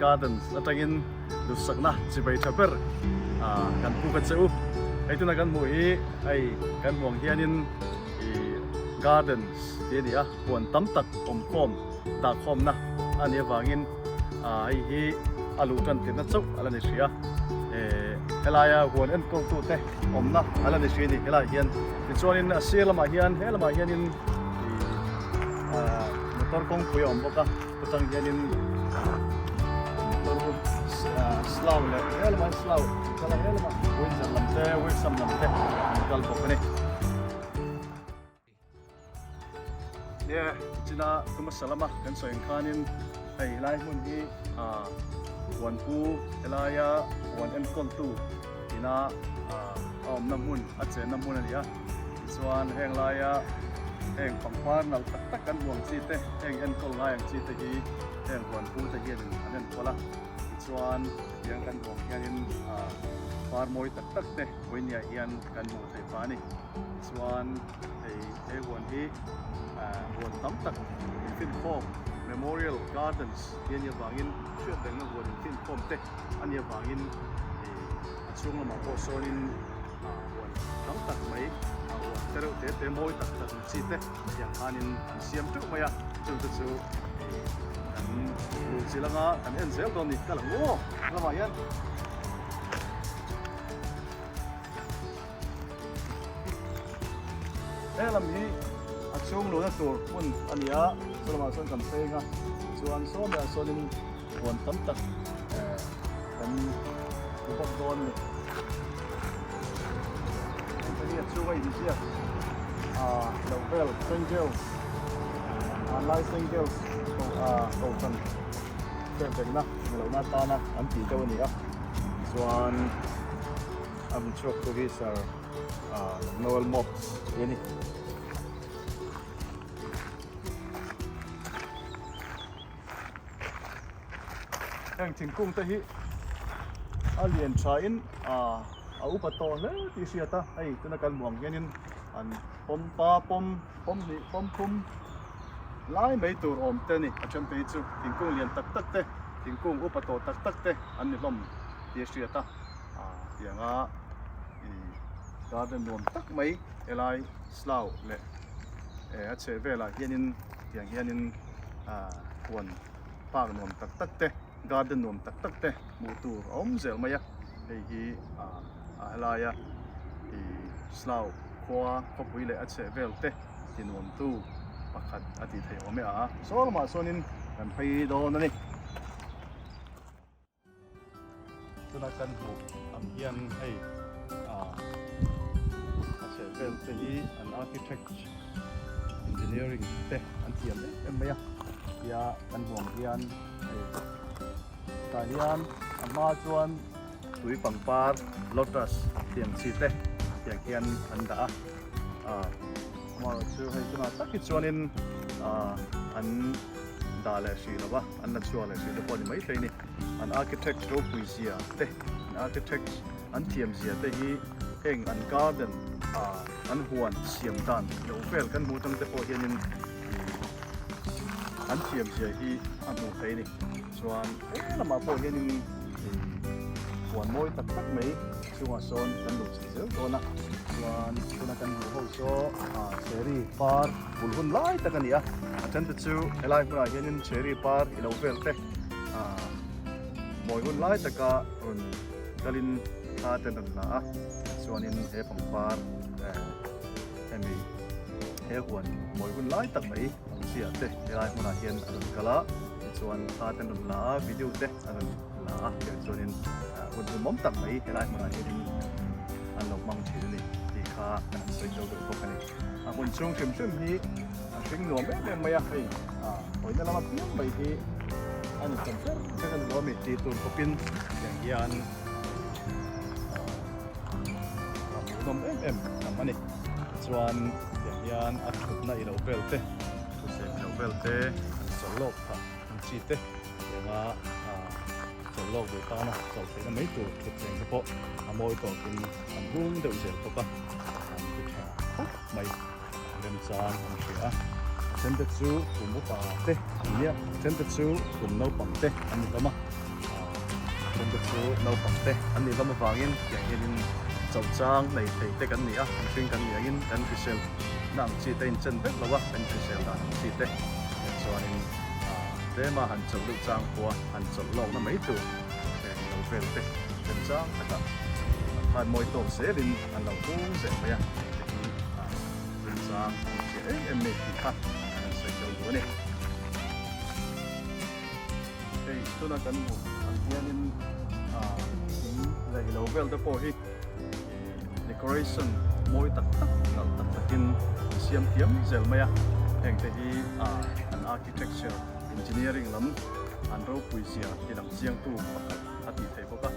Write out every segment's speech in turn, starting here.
Gardens atangin duhsakna chibai tha ber kan puk a che u. Hei tuna kan hmuh hi hei kan hmuh ang hianin ih gardens tih a ni a, huan tam tak awmkhawm dahkhawmna a nih avangin hei hi a luh tan tirna chauh a la ni hrih a. Eh helaia huan enkawltute awmna a la ni hrih a ni helaiah hian. Tichuanin a sir lamah hian he lamah hianin ih ah motor kawngpui a awm bawk a chutang hianin motor slow leh he lamah hian slow kal a he lamah Windsor lam te Wilson lam te an kal bawk a ni. Nia china hmasa lama kan sawi ang khanin hei helai hmun hi ah huanpu helaia huan enkawltu ina ah a awmna hmun a chenna hmun a ni a tichuan heng laia heng pangpar nalh tak tak kan hmu ang chi te heng enkawl ngai ang chi te hi heng huanpu te hianin an enkawl a tichuan hetiang kan hmu ang hianin ah par mawi tak tak te vawinia hian kan hmuh theih phah a ni. Chuan hei he huan hi huan tam tak infinkhawm Memorial Gardens tih a nih avangin hriat rengna huan infinkhawm te a nih avangin a chhung lamah pawh sawnin huan tam tak mai huan te reuh te te mawi tak tak ang chi te tiang khanin an siam teuh mai a, chungte chu kan luhchilh anga kan en zel dawn a ni. Ka lang aw lamah hian. He lam hi a chhung luhna tur hmun a ni a, chu lamah chuan kan pheng a, chuan saw maiah sawnin huan tam tak kan hmu bawk dawn a ni. Heng hi a chhunga inziak ah loh vel Sengeu hmanlai Sengeu kohhran hriat rengna lohna atana an tih deuh a ni a, chuan. A hmu chhuak tu hi Sir Noel Mobbs tih a ni. Heng thingkung te hi a lian tha in a upa tawh hle tih hriat a, hei tuna kan hmuh ang hianin an pawm pa pawm pawm hnih pawm thum lai mai tur awm te a ni. A then te hi chu thingkung lian tak tak te thingkung upa tawh tak tak te an ni hlawm tih a hriat a. Tianga ih garden nuam tak mai helai slough leh eh a chheh velah hianin tiang hianin ah huan park nuam tak tak te garden nuam tak tak te hmuh tur a awm zel mai a hei hi ah a helaia ih slough khua khawpui leh a chheh vel te ti nuam tu pakhat a tih theih awm e a saw lamah sawnin kan phei dawn a ni. Tuna kan hmuh ang hian hei ah a chheh vel te hi an architect engineering te an thiam em em mai a tia kan hmuh ang hian hei tah hian a hma chuan tui pangpar lotus tih ang chi te tiang hian an dah a ah amaherawhchu hei tunah tak hi chuanin ah an dah leh hrih lo va an la chhuak leh hrih te pawh a ni maithei a ni. An architect ropui zia te, an architect an thiam zia te hi heng an garden ah an huan siam dan lo vel kan hmuh atang te pawh hianin ih an thiam zia hi a hmuh theih a ni. Chuan he lamah pawh hianin ih huan mawi tak tak mai chungah sawn kan luh chilh zel dawn a. Chuan tuna kan hmuh ho saw ah cherry par bul hun lai tak a ni a, a then te chu helai hmunah hianin cherry par i lo vel te. Mawi hun lai taka rawn kalin thla te an rawn la a, chuanin he pangpar hemi he huan mawi hun lai tak mai ang chiah te helai hmunah hian a rawn kal a, tichuan thla te an rawn la a, video te a rawn la a, tichuanin hun hlimawm tak mai helai hmunah hianin an lo hmang thin a ni tih kha kan han sawi tel deuh bawk a ni. A hmun chhung hrim hrim hi a hring nuam em em mai a, hei hawina lama piang mai hi a ni tam ber vek a ni lo a mi tih tur khawpin tiang hian a hmuhnawm em em tam a ni. Tichuan tiang hian a thutna i lo vel te, thuthleng i lo vel te, an chawlh lawk phah ang chi te tianga chawlh lawk duh tana chawlh theihna mai tur thutthleng te pawh a mawi tawkin an hung deuh zel bawk a, an ti tha khawp mai, remchang an hria a, a then te chu kum upa te an nia, a then te chu kum naupang te an ni hlawm a. Chung te chu naupang te an nih hlawm avangin tiang hianin chauh chang nei thei te kan ni a, mihring kan nih angin kan hrisel na ang chi te inchen vek lo a, kan hrisel dan ang chi te chuanin tlema han chawlh deuh chang pawha han chawlh lawkna mai tur thleng lo vel te remchang takah an khan mawi tawk zelin an lo hung zel mai a, heng te hi remchang an hria em em mai tih kha kan sawi tel duh a ni. Hei tuna kan hmuh ang hianin thing leh ilo vel te pawh hi decoration mawi tak tak nalh tak takin an siam thiam zel mai a, heng te hi an architecture engineering lam an ropui zia ti lang chiangtu pakhat a tih theih bawk a.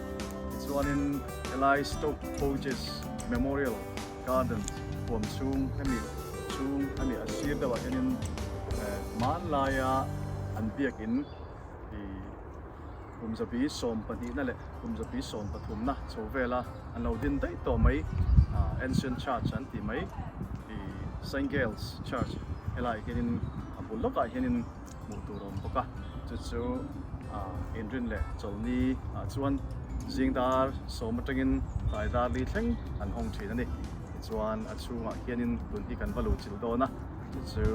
Tichuanin helai Stoke Poges Memorial Garden huam chhung hemi chhung hemi a sir deuhah hianin hmanlaia an biakin ih kum zabi 12na leh kum zabi 13na chho vela an lo din daih tawh mai ah ancient church an tih mai ih Saint Giles church helaiah hianin a bul lawkah hianin hmuh tur a awm bawk a chu chu ah inrin leh chawlhni ah chuan zing dar sawm atangin tlai dar li thleng an hawng thin a ni tichuan a chhungah hianin tun hi kan va luh chilh dawn a chu chu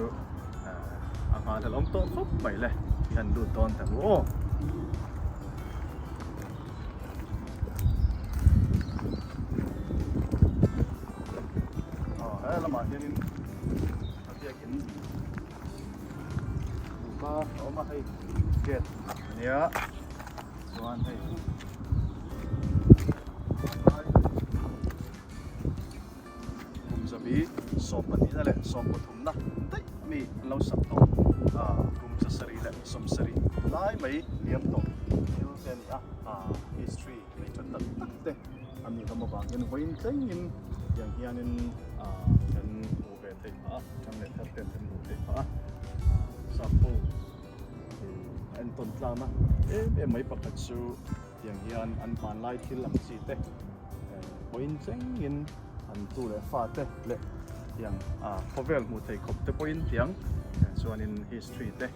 eh a nghahhlelh awm tawh khawp mai le i han lut dawn ta ru aw. Aw he lamah hianin a biakin Nupa a awm a hei gate ania chuan hei kum zabi 12 na leh 13 na daih ami an lo sak tawh ah kum zasarih leh sawmsarih lai mai liam tawh thil te a ni a ah history nei tha tak tak te a nih hlawm avangin vawiin tlengin tiang hianin ah kan hmuh ve theih phah a, ṭang leh thar ten kan hmuh theih phah a, sap ho a entawn tlang a em em mai pakhat chu tiang hian an hmanlai thil ang chi te pawhin thlengin an tu leh fa te leh tiang khawvel hmuh theih khawp te pawhin tiang chuanin history te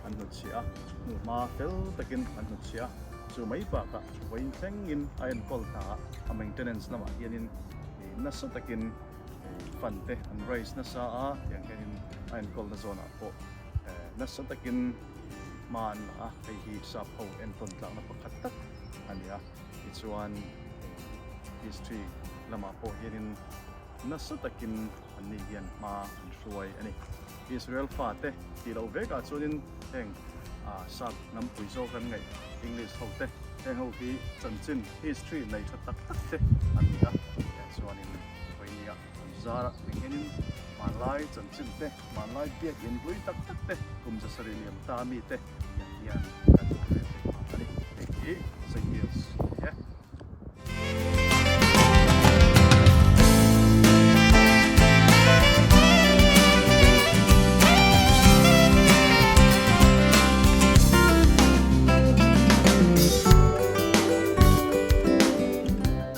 an hnutchhiah a, hnuhma fel takin an hnutchhiah a, chu mai bakah vawiin thlengin a enkawl hna a maintenance lamah hianin Nasa takin fund te an raise nasa a, tiang hianin a enkawlna zawnah pawh nasa takin hma an la a, hei hi sap ho entawn tlakna pakhat tak a ni a. Tichuan history lamah pawh hianin nasa takin anni hian hma an hruai a ni. Israel fate tih loh vekah chuanin heng sap hnampui zawk an ngaih English ho te heng ho hi chanchin history nei tha tak tak te an ni a, chuanin vawinia an zar ah eng hianin hmanlai chanchin te hmanlai biakin hlui tak tak te kum zasarih liam ta mi te tiang hian kan hmu ve thei phah a ni. Hei hi Saint Giles a ni e.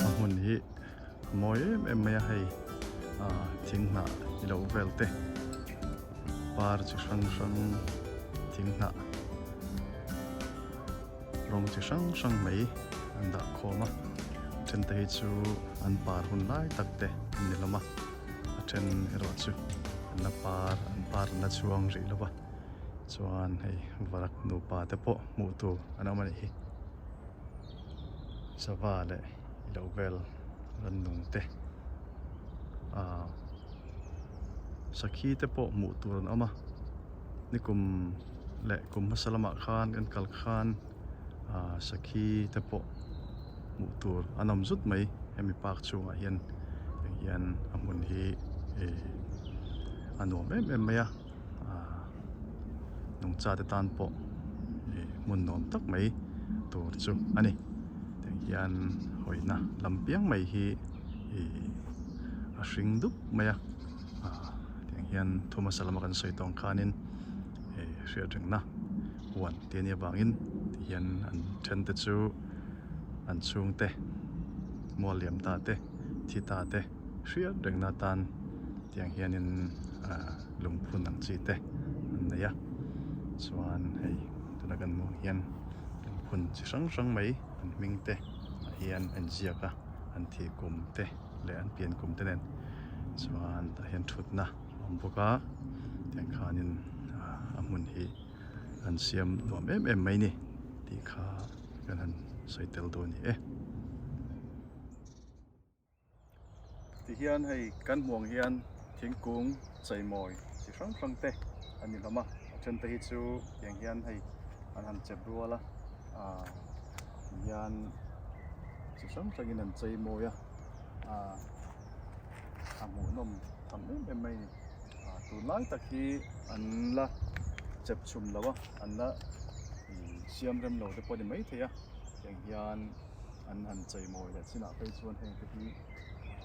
A hmun hi a mawi em em mai a hei thing hnah ilo vel te par chi hrang hrang thing hnah Rawng chi hrang hrang mai an dah khawm a, a then te hi chu an par hun lai tak te an ni hlawm a, a then erawh chu an la par an par an la chhuang rih lo va, chuan hei varak nupa te pawh hmuh tur an awm a nih hi, sava leh ilo vel rannung te ah sakhi te pawh hmuh tur an awm a. Nikum leh kum hmasa lamah khan kan kal khan ah sakhi te pawh hmuh tur an awm zut mai hemi park chhungah hian heng hian a hmun hi ih a nuam em em mai a ah nungcha te tan pawh ih hmun nuam tak mai tur chu a ni tiang hian hawina lam piang mai hi ih a hring dup mai a ah. Tiang hian thu hmasa lama kan sawi tawng khanin eh hriat rengna huan tih a nih avangin ti hian an then te chu an chhungte mual liam ta te thi ta te hriat rengna atan tiang hianin ah lungphun ang chi te an nei a chuan hei tuna kan hmuh ang hian. phun chi hrang hrang mai an hming te ah hian a inziak a an thih kum te leh an pian kum te nen chuan tah hian thutna a awm bawk a tiang khanin a hmun hi an siam nuam em em mai ni tih kha kan han sawi tel dawn a ni e. Tihian hei kan hmuh ang hian thingkung cheimawi chi hrang hrang te a ni hlawm a, a then te hi chu tiang hian hei an han chep rual a ahh tihian chi hrang hrang in an cheimawi a ahh a hmuhnawm tham em em mai a ni ahh tunlai tak hi an la chep chhum lo a an la ih siam rem lo te pawh a ni maithei a tiang hian. An han cheimawi leh chinah phei chuan heng te hi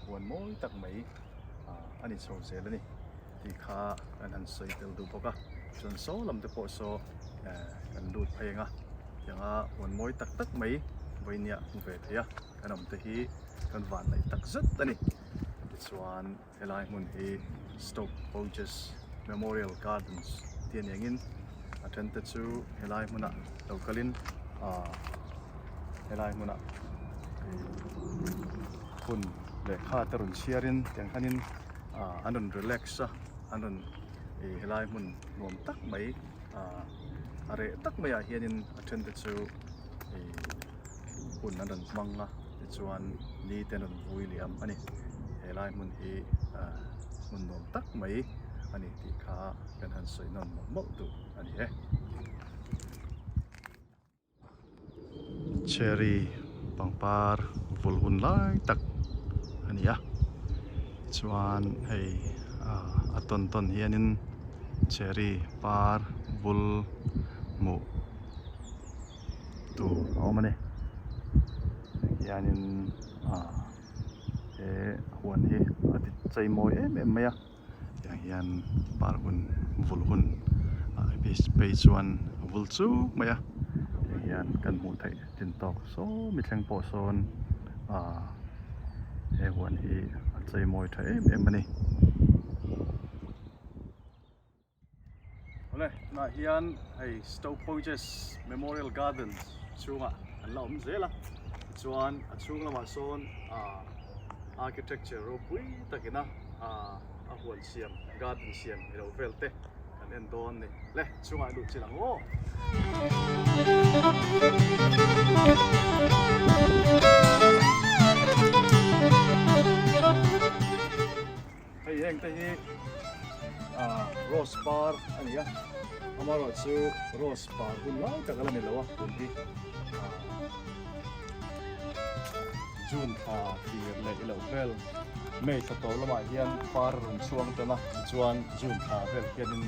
huan mawi tak mai a ni chho zel a ni tih kha kan han sawi tel duh bawk a. Chuan saw lam te pawh saw kan lut phei ang a, tianga huan mawi tak tak mai vawinia hmu ve thei a kan awm te hi kan van naih tak zet a ni. Tichuan helai hmun hi Stoke Poges Memorial Gardens tih a ni angin a then te chu helai hmunah lo kalin ahh helai hmunah ih hun lehkha te rawn chhiarin tiang hianin ahh an rawn relax a an rawn ih helai hmun nuam tak mai ahh a reh tak maiah hianin a then te chu ih hun an rawn hmang a tichuan ni te an rawn vui liam a ni helai hmun hi ahh hmun nuam tak mai a ni tih kha kan han sawi nawn mawlh mawlh duh a ni e. Cherry pangpar vul hun lai tak a ni a chuan hei ah a tawn tawn hianin cherry par vul hmuh tur a awm a ni hianin ah he huan hi a ti chei mawi em em mai a tiang hian par hun vul hun ah phei chuan a vul chuk mai a tiang hian kan hmuh theih chin tawk saw mi thleng pawh sawn ah he huan hi a chei mawi tha em em a ni. Awle tunah hian hei Stoke Poges Memorial Gardens chhungah an la awm zel a tichuan a chhung lamah sawn ah architecture ropui takina ah a huan siam garden siam ilo vel te kan en dawn a ni le chhungah i lut chil ang aw. Hei heng te hi ah rose par a ni a amaherawh chu rose par hun lai tak a la ni lo a tun hi ah June thla tir leh i loh vel May thla tawp lamah hian par a rawn chhuang tan a tichuan June thla vel hianin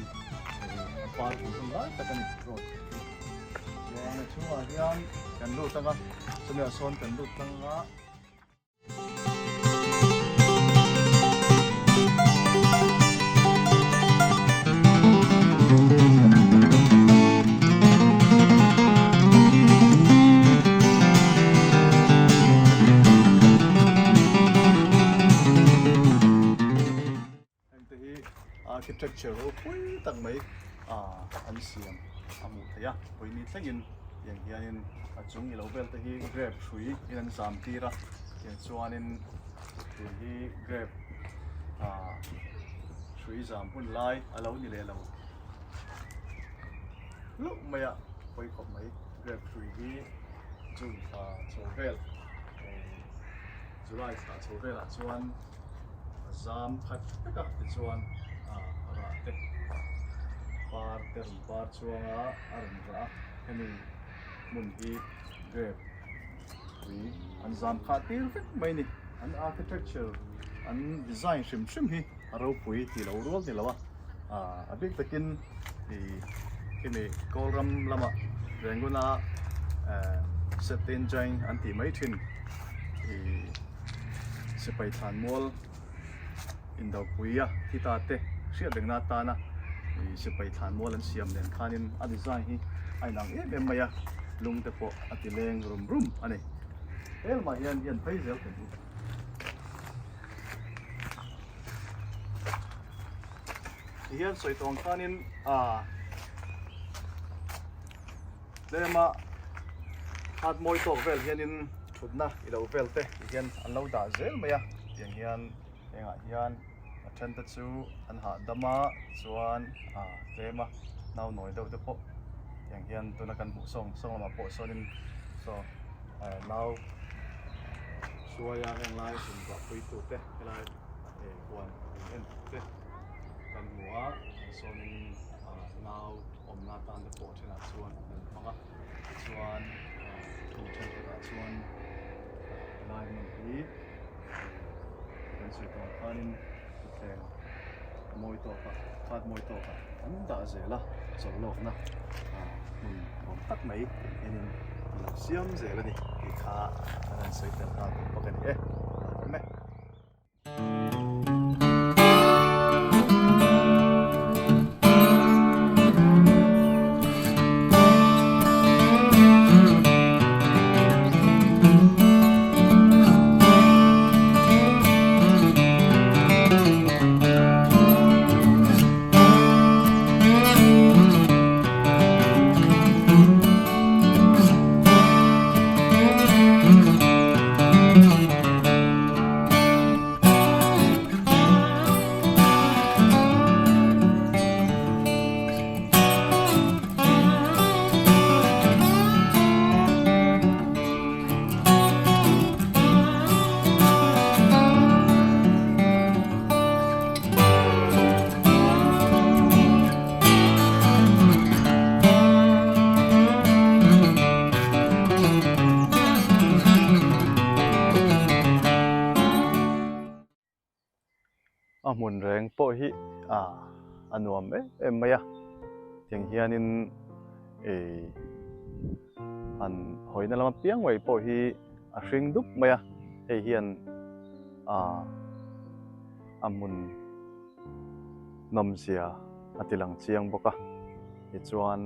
a par hun hun lai tak a ni rose hi chuan a chhungah hian kan lut ang a chumi ah sawn kan lut tlang a. Hengte hi architecture ropui tak mai an siam a hmuh theih a, pawimawh thlengin tiang hianin a chung ilo vel te hi grape hrui in an zam tir a tiang chuanin tun hi grape hrui zam hun lai a lo ni leh lo hlauh mai a pawi khawp mai grape hrui hi June thla chho vel July thla chho velah chuan. A zam khat vek a tichuan ah a rah te par te rawn par chuang a a rawn rah a hemi hmun hi grape pui an zam khah tir vek mai a ni an architecture an design hrim hrim hi a ropui tih loh rual ni lo a ah a bik takin ih hemi kawlram lama Rangoon a eh Setin Jain an tih mai thin ih. Sipai thlan mual indopui a thi ta te hriat rengna atana ih sipai thlan mual an siam nen khanin a design hi a inang em em mai a, lung te pawh a ti leng rum rum a ni. Helmah hian hian phei zel thei hi. Tihian sawi tawng khanin ah tlema. Khat mawi tawk vel hianin thutna i lo vel te ti hian an lo dah zel mai a, tiang hian hengah hian a then te chu an hahdam a chuan ah tlem a nau nawi deuh te pawh tiang hian tuna kan hmuh sawng sawng lamah pawh sawnin saw eh nau hruaia heng lai inbuah pui tu te helai eh huan in en tu te kan hmu a sawnin ah nau awmna atan te pawh thenah chuan an hmang a. Tichuan thu thenkhatah chuan helai hmun hi kan sawi tawh ang khanin thutthleng mawi tawka khat mawi tawka an dah zel a chawlh lawkna hmun nuam tak mai hianin an lo siam zel a ni tih kha an han sawi tel nghal bawk a ni e. Awm e. A hmun reng pawh hi ah a nuam em em mai a tiang hianin ih han hawina lama piang mai pawh hi a hring dup mai a hei hian ah a hmun nawmzia a ti lang chiang bawk a tichuan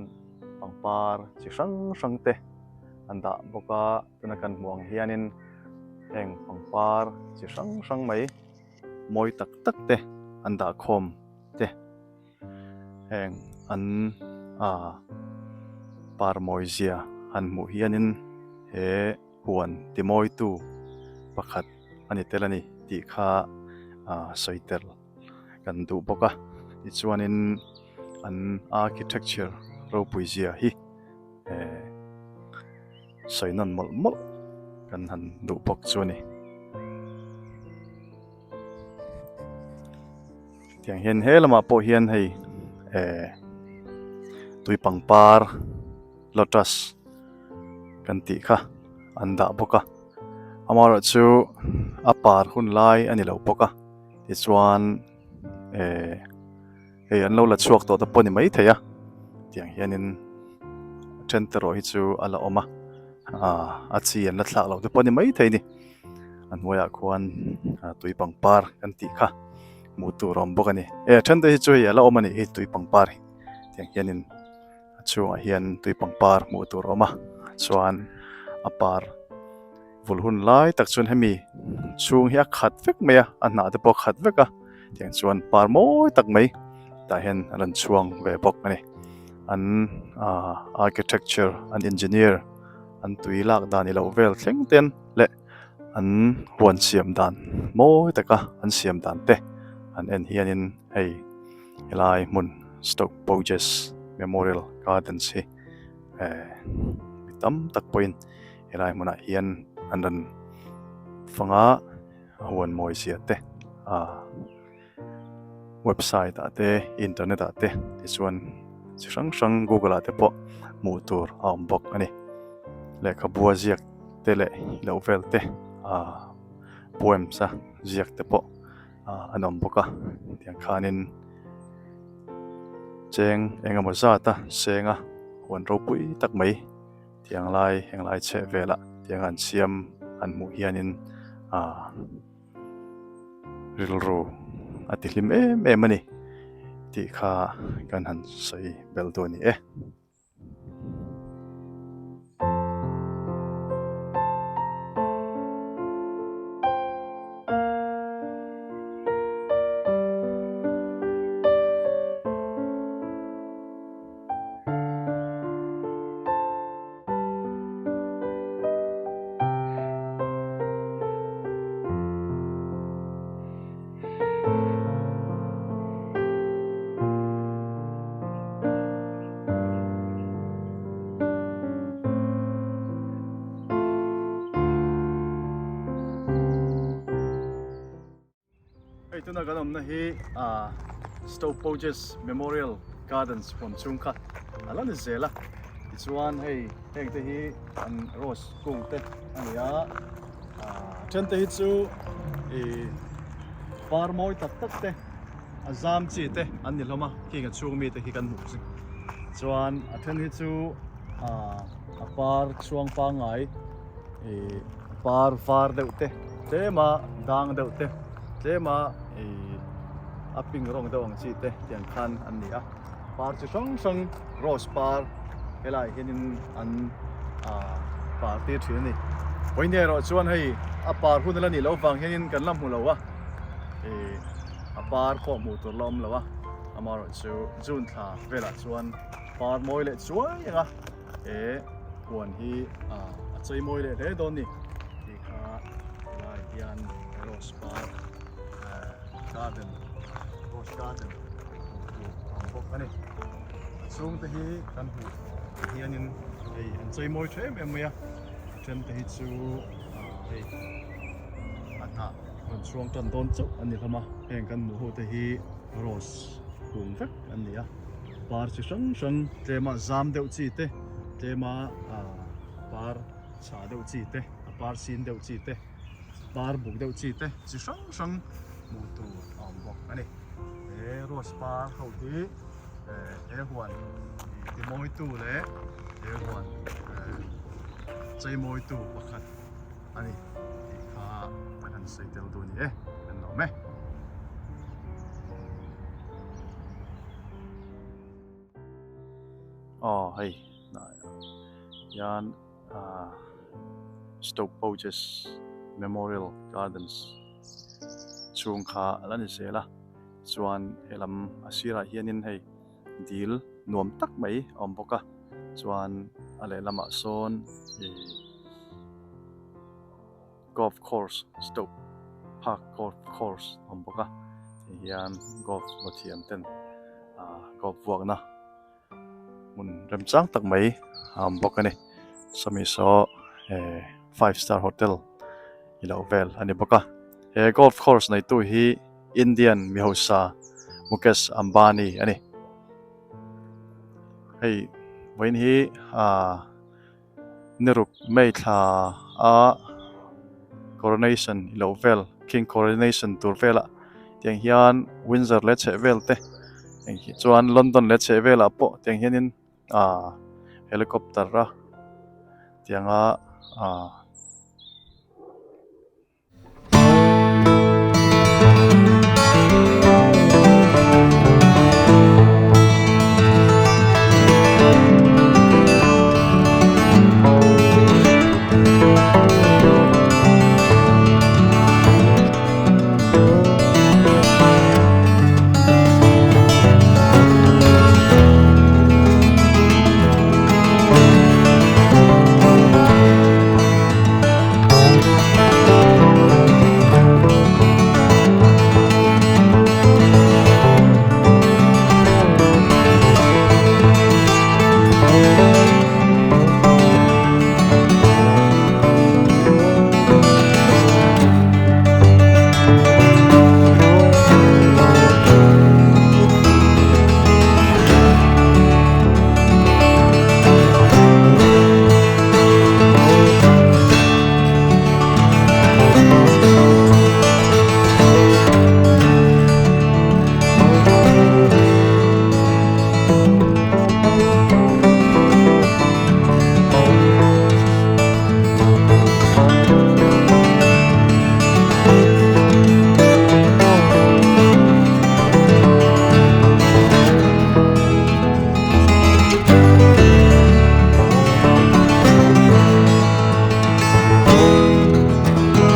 pangpar chi hrang hrang te an dah bawk a tuna kan hmuh ang hianin heng pangpar chi hrang hrang mai mawi tak tak te an dah khawm te heng an ah par mawi zia han hmuh hianin he huan ti mawitu pakhat a ni tel a ni tih kha ah sawi tel kan duh bawk a tichuanin an architecture ropui zia hi eh sawi nawn mawlh mawlh kan han duh bawk chu a ni. Tiang hian he lamah pawh hian hei eh tui pangpar lotus kan tih kha an dah bawk a amaherawhchu a par hun lai a ni lo bawk a tichuan eh hei an lo la chhuak tawh te pawh a ni maithei a tiang hianin a then te erawh hi chu a la awm a ah a chi an la thlak loh te pawh a ni maithei a ni a hnuaiah khuan tui pangpar kan tih kha hmuh tur a awm bawk a ni e a then te hi chu hei a la awm a nih hi tui pangpar hi tiang hianin a chhungah hian tui pangpar hmuh tur a awm a chuan a par vul hun lai tak chuan hemi chhung hi a khat vek mai a a hnah te pawh a khat vek a tiang chuan par mawi tak mai tah hian a rawn chhuang ve bawk a ni an ah architecture an engineer an tui lak dan ilo vel thleng ten leh an huan siam dan mawi taka an siam dan te an en hianin hei helai hmun Stoke Poges Memorial Gardens hi eh mi tam tak pawhin helai hmunah hian an rawn fang a a huan mawi zia te ah website ah te internet ah te tichuan chi hrang hrang google ah te pawh hmuh tur a awm bawk a ni lehkhabu a ziak te leh loh vel te ah poems a ziak te pawh ah an awm bawk a tiang khanin cheng eng emaw zat a seng a huan ropui tak mai tiang lai heng lai chheh velah tiang an siam an hmuh hianin ah. Rilru a ti hlim em em a ni tih kha kan han sawi belh duh a ni e. tuna kan awmna hi ah Stoke Poges Memorial Gardens huam chhung kha a la ni zel a, tichuan hei heng te hi an rose kung te a ni a, ah then te hi chu ih par mawi tak tak te a zam chi te an ni hlawm a, khing a chhung mi te khi kan hmuh chu chuan a then hi chu ah a par chhuang pangngai ih par var deuh te tlema dang deuh te tlema ih a pink rawng deuh ang chi te tiang khan an ni a par chi hrang hrang rose par helaiah hianin an ah par tir thin a ni pawimawh erawh chuan hei a par hun a la nih loh vang hianin kan la hmu lo a ih a par pawh hmuh tur la awm lo a amaherawhchu June thla velah chuan par mawi leh chuai ang a. He huan hi a chei mawi leh hle dawn ni tih kha helai hian rose par garden rose garden hmuh tur a awm bawk a ni. A chhung te hi kan hmuh hianin hei an chei mawi tha em em mai a, a then te hi chu hei a hnah rawn chhuang tan dawn chauh a ni hlawm a, heng kan hmuh ho te hi rose kung vek an ni a. Par chi hrang hrang tlema zam deuh chi te tlema par chhah deuh chi te a par sin deuh chi te par buk deuh chi te chi hrang hrang hmuh tur a awm bawk a ni. He rose par ho hi he huan ti mawitu leh he huan chei mawitu pakhat a ni tih kha kan han sawi tel duh a ni e kan lawm e. Aw hei hnaiah hian ah Stoke Poges Memorial Gardens chhung kha a la ni zel a chuan helam a sirah hianin hei dil nuam tak mai a awm bawk a chuan a lehlamah sawn ih golf course Stoke Park golf course a awm bawk a ti hian golf vaw thiam ten ah golf vuakna hmun remchang tak mai a awm bawk a ni sawmi saw eh five star hotel i loh vel a ni bawk a he golf course neitu hi Indian mi hausa Mukesh Ambani a ni hei vawiin hi ah. Niruk May thla a coronation i loh vel king coronation tur velah tiang hian Windsor leh chheh vel te eng hi chuan London leh chheh velah pawh tiang hianin ah helicopter a tianga ah.